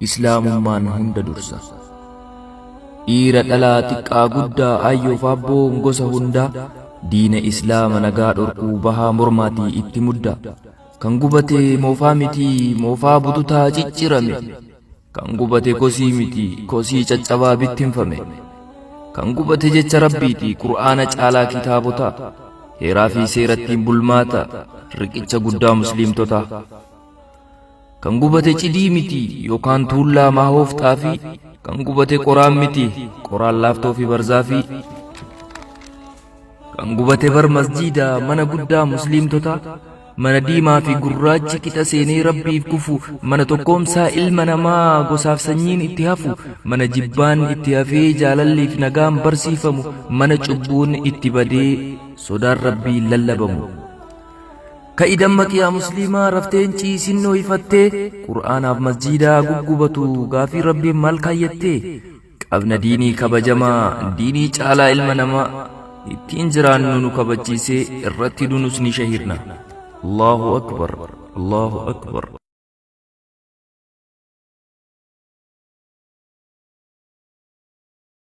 Islaamummaan hunda dursa. Dhiira dhalaa xiqqaa guddaa ayyoof abboon gosa hundaa diina Islaama nagaa dhorkuu bahaa mormaatii itti mudda. Kan gubate moofaa miti, moofaa bututaa ciccirame. Kan gubate kosii miti, kosii caccabaa bittinfame. Kan gubate jecha Rabbiiti, Qur'aana caalaa kitaabota. Heeraa fi seerattiin bulmaata, riqicha guddaa musliimtotaa. Kan gubate cidii miti yookaan tuullaa maahoof xaafii. Kan gubate qoraan miti, qoraan laaftoo fi barzaafii. Kan gubate bar masjiida mana guddaa musliimtotaa. Mana diimaa fi gurraachi qixa seenee Rabbiif kufu, mana tokkoomsaa ilma namaa gosaaf sanyiin itti hafu, mana jibbaan itti hafee jaalalliif nagaan barsiifamu, mana cubbuun itti badee sodaan Rabbii lallabamu. Ka'i dammaqi yaa musliimaa, rafteen ciisin dhooyfattee, Qur'aanaaf masjiidaa guggubatu gaafii Rabbiin maal kaayyattee? Qabna diinii kabajamaa, diinii caalaa ilma namaa ittiin jiraannu nu kabachiisee irratti dunus ni shahirna. Allahu akbar, Allahu akbar.